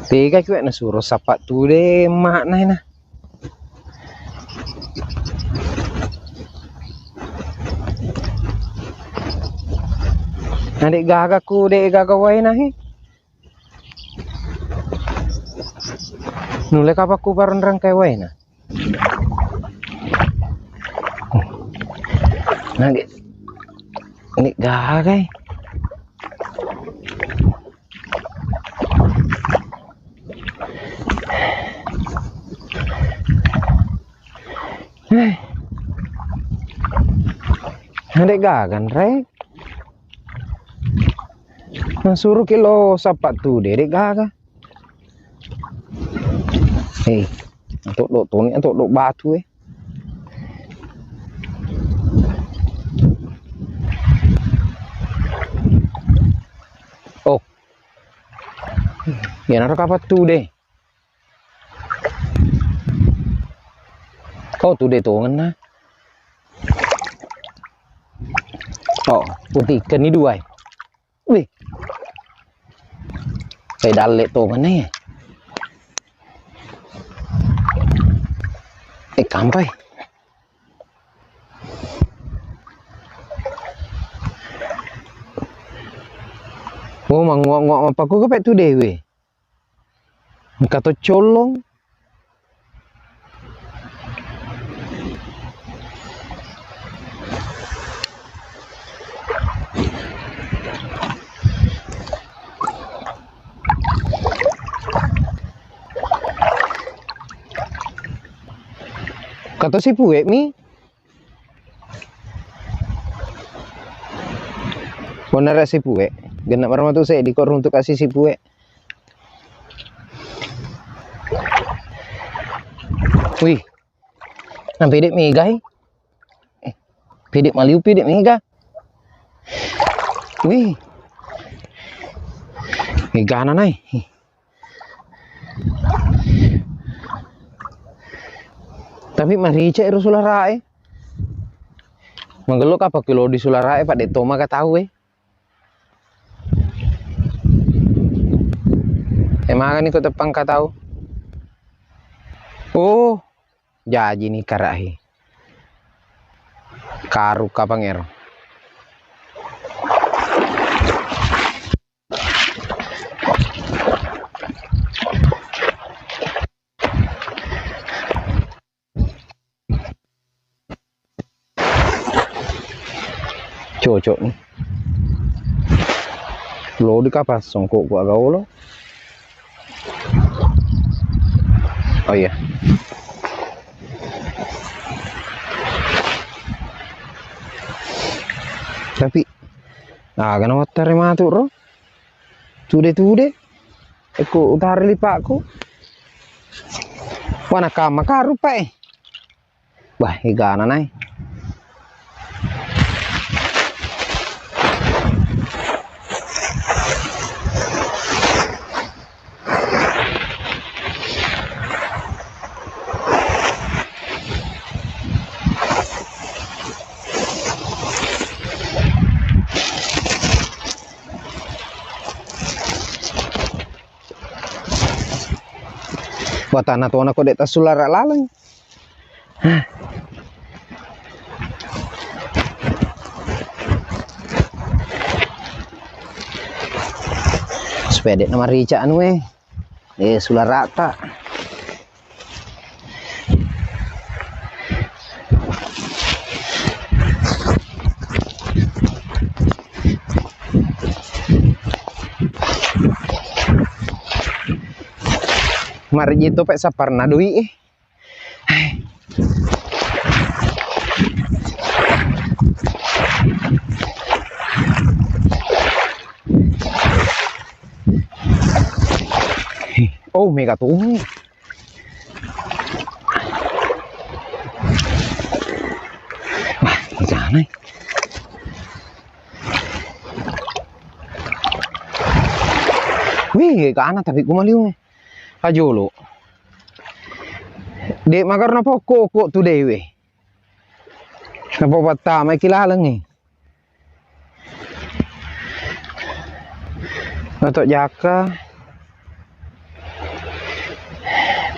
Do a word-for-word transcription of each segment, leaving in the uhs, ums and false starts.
Tega kuwe nasuro sappa tude makna ena. Na de' gaga ku, de' gaga waena he. Nulle kapang ku parenreng kai waena. Na de', de' gaga e. Eh. Na de' gaga nre. Nasuro ki lo sappa tude, de' gaga. Eh, atau do toni, atau do batu e. Oh. Iyanaro kapang tude. Oh, tude tongenna. Oh, putikenni duai. Wih. Eh, dalle tongenna ya. Eh, kampai. Oh, manguak-nguak mappaku ke pek tude we. Engka to collong. Engka to sipue mi. Ponna re sipue, genna marmatu seddi ko runtuk kasi sipue. Wih, na pede' mega he. Eh, pede' maliu, pede' mega. Wih. Megana nai. Tapi marica ero sulara'e. Manggello kapang ki lo di sulara'e, pa de' to maga tau e. Eh, magani ko teppang ka tau. Oh, jaji ni karahi. Karu kapang ero. Cocok ni. Lo di kapang songkok ku aga olo. Oh iya. Tapi, nah, aga na wattare matu ro. Tude-tude. Eko utare lipakku. Wana kama karu pa e. Wah, egana nai. Watana tona ko de' tassulara laleng. Supaya de' namarica anu e. Eh, sularata. Marejito pe saparna doi e. Oh, mega tuh. Wah, jangan. Wih, kana tapi ku maliu. Ajolo. De' magarna pokko-okko tu dewe. Napa pattama ki lalengngi. Nato jaka.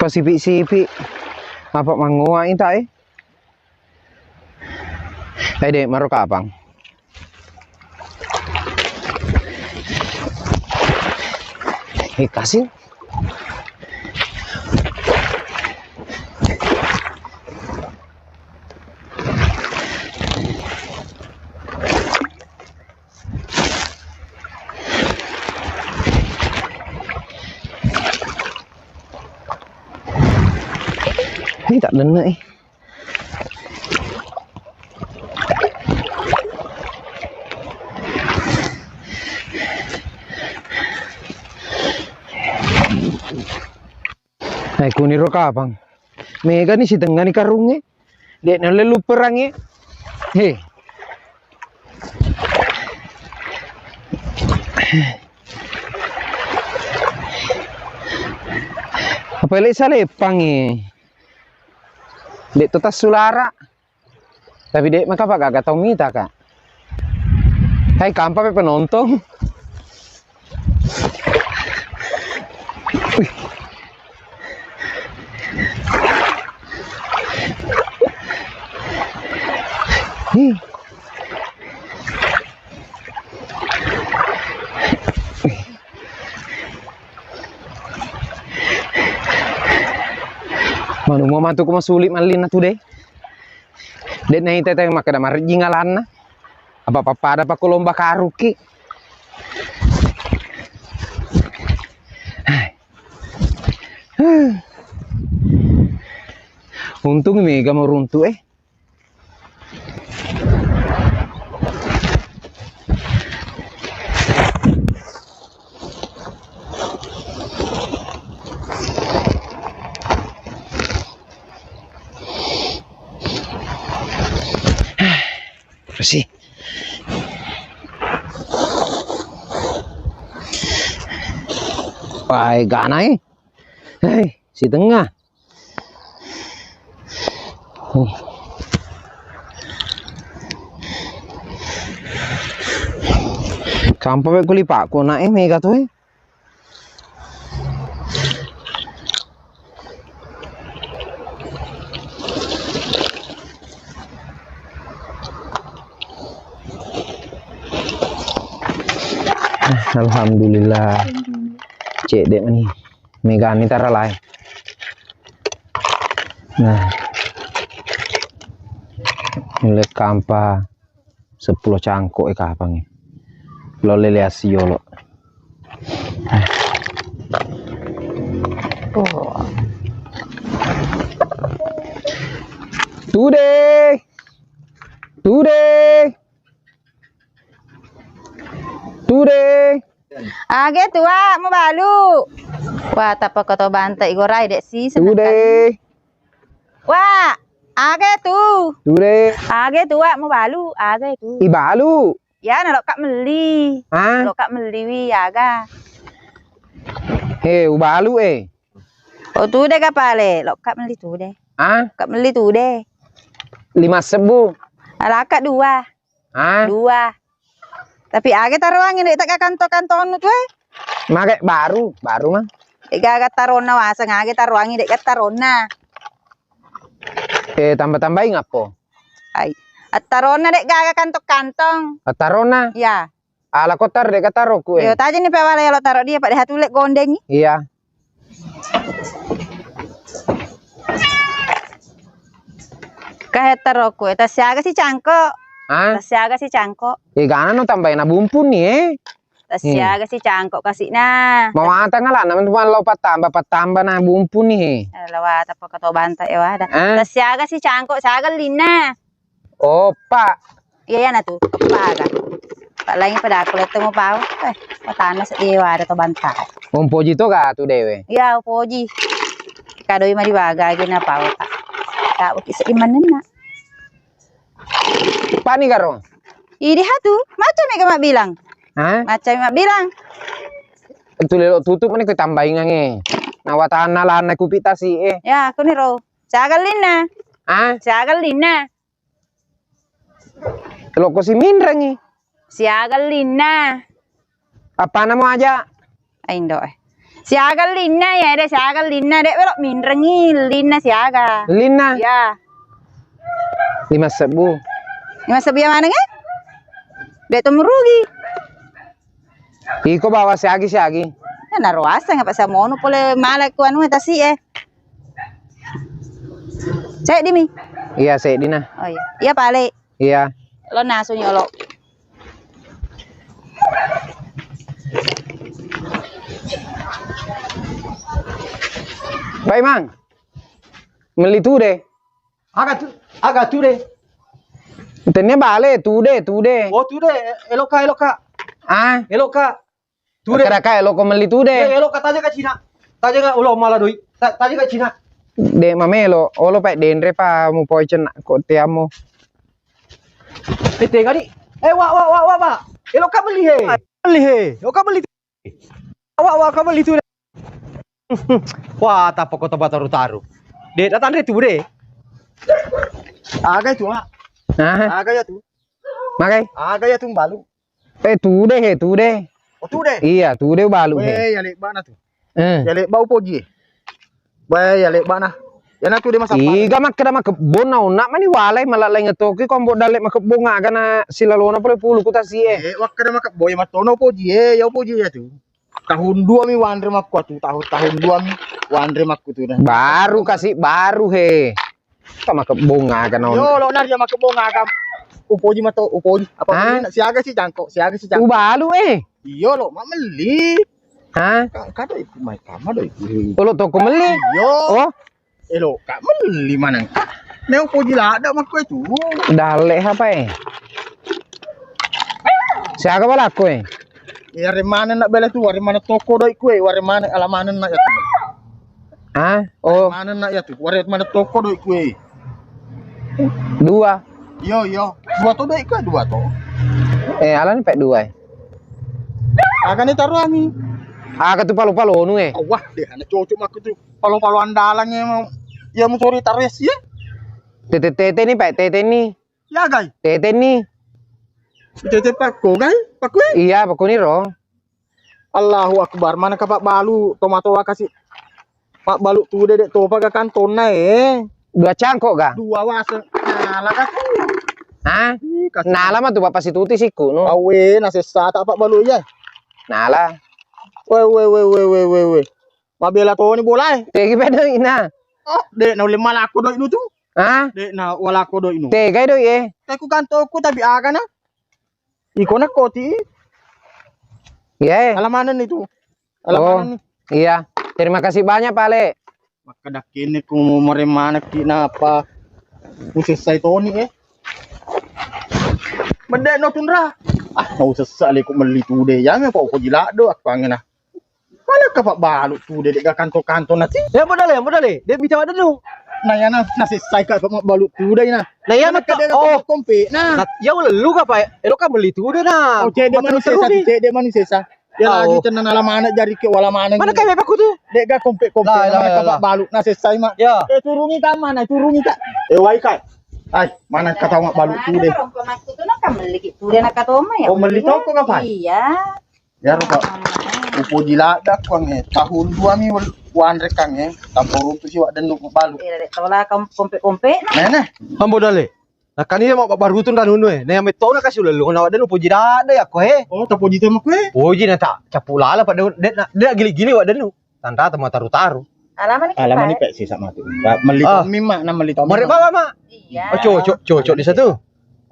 Pasipi-sipi. Apa mangoa ita e? Eh, dek, maro kapang. Eh, kasih. Ini tak denek eh. Eh, kuniro kapang. Mega ni sitengnga ni karungnge. Dek nalle lupperangnge. He. Apa le saleppangnge? Dek to tassulara. Tapi dek maka pa gaga tau mita ka. Hai kampa pe penonton. Wih. Ih. Manu mau matu ko masuli mallinna tu deh. Dek naita teh makkeda marejjing alanna. Apa pappada pa ko lomba karuki. Untung mega mau runtu eh. Bersih. Wah, gana eh. Hei, sitengnga. Kampa pe kulipakku nae mega tu eh. Alhamdulillah. Cedde mani. Megani tara lae. Nah. Nilai kampa seppulo cangkok e kapang e. Lo lele asi yolo. Oh. Tude. Tude. Tude. Age tuwa mubalu. Wah, tappa koto banta igorai dek si seneng. Tude. Wah, age tu. Tude. Age tuwa mubalu, age tu. Ibalu. Ya na lokka melli. Hah? Lokka melli wi aga. He, ubalu eh. Oh tude ka pale, lokka melli tude. Hah? Lokka melli tude. Lima sebbu. Alaka dua. Hah? Dua. Tapi aga taroangngi dek tega kantong-kantongnu tu eh. Mage baru, baru mah. Dek gaga taronna waseng aga taroangngi dek gaga taronna. Eh tambah-tambahi ngappo? Ai. Attaronna dek gaga kantong-kantong. Attaronna? Ya. Ala ko taro dek taro ku eh. Yo tajani pe wala yolo taro dia pada hatu lek gondengi. Iya. Kahe taro ku eh tasiaga si cangkok. Hah? Tasiaga si cangkok. Eh gana no tambahi na bumpun ni eh. Tasiaga si cangkok kasina. Mawatang ala na mentuan lo patamba patamba na bumpun ni eh. Lawata pakato banta e wada. Hah? Tasiaga si cangkok saga linna. Oh, pa. Iya, iya, na tu. Pa aga. Pa lain pada aku letto mau pau. Eh, matana se iya ada to bantai. Umpoji to ga tu dewe. Iya, upoji. Kadoi mari baga agi na pau, Pak. Tak bukit sedih manenna. Pani garo. Idi hatu, macam mega mak bilang. Hah? Macam mak bilang. Tu lelo tutup mani ku tambahingan eh. Nawatana lana kupitasi eh. Ya, aku ni ro. Siaga linna. Hah? Siaga linna. Loko si minrengi. Siaga linna. Apana mo aja? Aindo eh. Siaga linna ya, de siaga linna, de welo minrengi linna siaga. Linna? Iya. Lima sebbu. Lima sebbu ya maneng e? De to merugi. Iko bawa siagi-siagi. Ya naro aseng apa samono pole mala ku anu tasi e. Saya dimi. Iya, saya dina. Oh iya. Iya pale. Iya. Lo nasu nyolo. Baik, Mang. Melli tude. Aga tu, aga tude. Tenne bale, tude, tude. Oh, tude. Eloka, eloka. Ah? Eloka. Tude. Kira kae lo ko melli tude. Eh, elo ka taja ka Cina. Taja ka ulo mala doi. Ta-, taja ka Cina. De mamelo, olo pae denre pa mu poi cenna ko tiamo. Eh, tega di. Eh, wa, wa, wa, wa, wa. Elo ka melli he. Melli he. Elo ka melli. Wa, wa, ka melli tude. Wah, tappa ko toba taru-taru. De, datang de tude. Aga itu, Mak. Hah? Aga ya tu. Magai? Aga ya tu balu. Eh, tude he, tude. Oh, tude? Iya, tude balu he. Eh, ya lebbana tu. Eh. Ya lebba upoji. Bae, ya lebbana. Ya na tude masappa. Iga makkeda makebbong na onna mani walai malalai ngetoki kombo dalle makebbong aga na silalona pole pulu ku tasi e. Eh, wakkeda makebbong ya mattono upoji e, ya upoji ya tu. Tahun dua mi wanre makku atu, tahun, tahun dua mi wanre makku tu dah. Baru kasi baru he. Ka makebbong aga na onna. Yo, lo na dia makebbong aga. Upoji mato, upoji. Apa melli na? Siaga si jangko, siaga si jangko. Ubalu e. Iyo lo, mak melli. Hah? Ka-, kado iku mai kama do iku. Olo toko melli? Iyo. Oh. Elo ka melli maneng. Ne upoji ladde makku e tu. Dalle apa e? Siaga balakko e? Iya, ware maneng na bela tu, ware maneng toko do iku e, ware maneng ala maneng na ya tu. Ah, oh. Maneng na ya tu, ware maneng toko do iku e. Dua. Iyo, iyo. Dua to do iku e, dua to. Eh, alani pe dua e. Aga ni taruangi. Aga tu palo-palo nu e. Wah, de ana cocok makku tu. Palo-palo andalang e, ya mu cori tares ya. Tete-tete ni, Pak, tete ni. Ya, gai. Tete ni. Tete pakko, gai? Pakko e? Iya, pakko ni ro. Allahu Akbar, mana ka pabbalu, tomato kasi. Pabbalu tude de topa ga kantonna e. Dua cangkok ga? Dua waseng. Nala ka tu. Hah? Ih, kasih. Nala ma tu bapak situti siku no. Awe, na sessa ta pabbalu ya. Nala. We, we, we. Mabela toni bola e. Tegi beda ina. Oh, de na ulle malako doi nu tu. Hah? De na walako doi nu. Tega doi e. Teku kantokku tapi aga na. Iko na koti. Iya e. Alamanen itu. Alamanen. Oh, iya. Terima kasih banyak, Pak Le. Makkadakkenne ku more manekki napa usessai toni e. Mende no tunra. Ah, mau sessa le ku melli tude. Ya me pa upoji laddo akkuangena. Mana ka pabbalu tude de ga kanto-kanto nati. Ya modale, modale. De bicara dulu. Na ya na, na sessai ka pabbalu tude na. Na ya maka de oh kompe na. Ya ulellu ka pa elo ka melli tude na. Oh, cede manu sesa, cede manu sesa. Ya lagi tenang ala maneng jari ke wala maneng. Mana ka bebekku tu? De ga kompe-kompe. La ilaha illallah. Balu na sessai ma. Ya. Eh, turungi ka mana? Turungi ka. Eh, wai ka. Ai, mana ka tau mabbalu tude. Rompo makku tu na ka melli ki tude na katoma ya. Oh, melli toko ka pa? Iya. Ya rupa. Upoji ladda kuange. Tahun dua mi wanre kange. Tampuruntu si waddennu balu. Iya, de tola kompe-kompe na. Nene. Ambo dale. Nakkani iya mabbabarutun ranunnu e. Na iya metto na kasi ulellung na waddennu poji dadda yakko e. Oh, tapoji to makku e. Poji na ta cappu lala pada de na de gili-gili waddennu. Tanrata mataru-taru. Alamani. Alamani pe sisa matu. Melli tommi ma na melli tommi. Mare baba ma. Iya. Oh, cocok cocok di satu.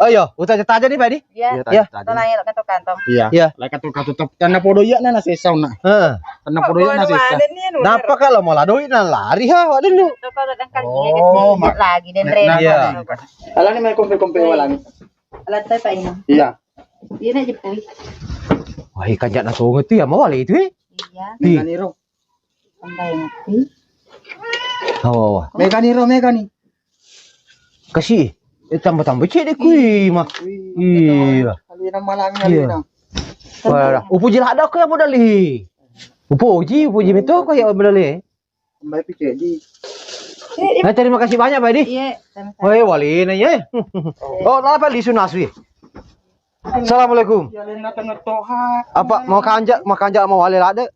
Oh iya, utaja-taja ni padi. Iya. Iya. Tolong ya kantong-kantong. Iya. Iya. Lah katu-katu tanna podo iya na sesa na. Heeh. Tanna podo iya na sesa. Napa kalau malah doi na lari ha waddennu. Oh, lagi den re. Iya. Alani mai kompe-kompe walani. Alat saya ini. Iya. Iya na jepui. Wah, ikan jak na tongo tu ya mau wale itu e. Iya. Di. Kaniro. Sampai mati. Awa, awa. Mega ni ro, mega ni. Kasi, eh, tambah-tambah cek deh kui mah. Iya. Kalau ina malang iya. Wah, upoji ladda ko ya modal e. Upoji, upoji meto ko ya modal e. Sampai pi cek di. Eh, terima kasih banyak, Pak Edi. Iya, sama-sama. Oh, iya, wali na ya. Oh, apa lisu naswi? Assalamualaikum. Ya, lena tengah toha. Apa mau kanja, mau kanja mau wale ladde?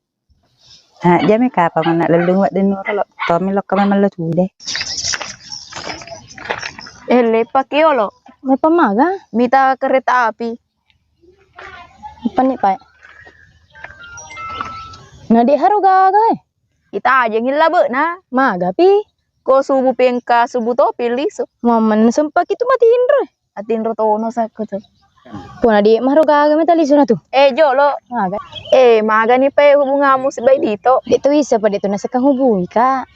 Ah, jami kapang anak lellung wa denno lo. Tommi lokka memang lo tude. Eh, lepa ki olo. Lepa maga? Mita kereta api. Apa ni, Pak? Nadi haru gaga, eh? Ita aja ngilla be na. Maga pi? Ko subuh pengka subuh topi lisu. Mamman sempak itu mati indra. Atinro tono sakko tu. Puna di maru gaga meta lisu na tu. Eh, jolo. Maga. Eh, magani pe hubunganmu sibai Dito? Dek tu isa pa dek tu nasekang hubungi ka.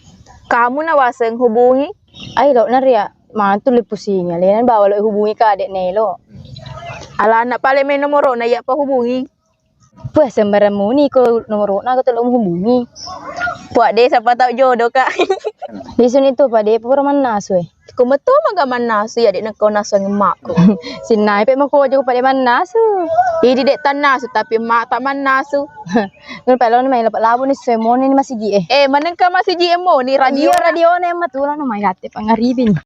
Kamu na waseng hubungi? Ai lo naria matu le pusingi alena bawa lo hubungi ka dek nelo. Ala anak pale main nomoro na iya pa hubungi. Puh, sembarang muni ko nomorona ko telo menghubungi. Puak deh, siapa tahu jodoh, Kak. Di sini tu, Pak, dek pura mannasu, eh. Ko metu maga mannasu ya, dek, neko nasu emakku. Sinnai pe mako aja, Pak, dek mannasu. Idi dek tannasu, tapi emak tak mannasu. Nul pelo ni main lepak labu ni, sesuai moni ni masigi, eh. Eh, manengka masigi emo ni radio. Iya, radio ni emak tu lah, no mai gate pangaribin.